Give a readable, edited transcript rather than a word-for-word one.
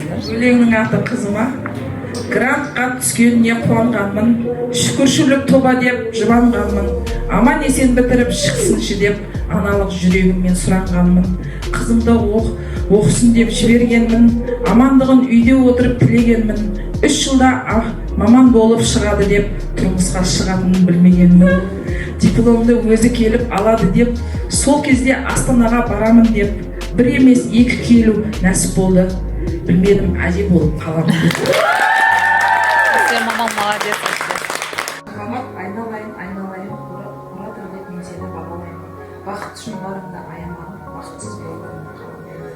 Өлеңнің аты «Қызыма». Грантқа түскеніне қуанғанмын, шүкіршілік, тоба деп жұбанғанмын. Аман есен бітіріп шықсыншы деп аналық жүрегіммен сұранғанмын. Қызымды оқысын деп жібергенмін, амандығын үйде отырып тілегенмін. 3 жылда маман болып шығады деп тұрмысқа шығатынын білмегенмін. Дипломды өзі келіп алады деп, сол кезде Астанаға барамын деп, бір емес, екі келу нәсіп болды. Білмедім әже болып қаламын деп. Сен мамаң молодец вообще. Махаббат, айналайын, айналайын, бұра тұр деп мен сені бағалаймын. Бақыт үшін барыңды аямадым, бақытсыз болғанын қаламаймын.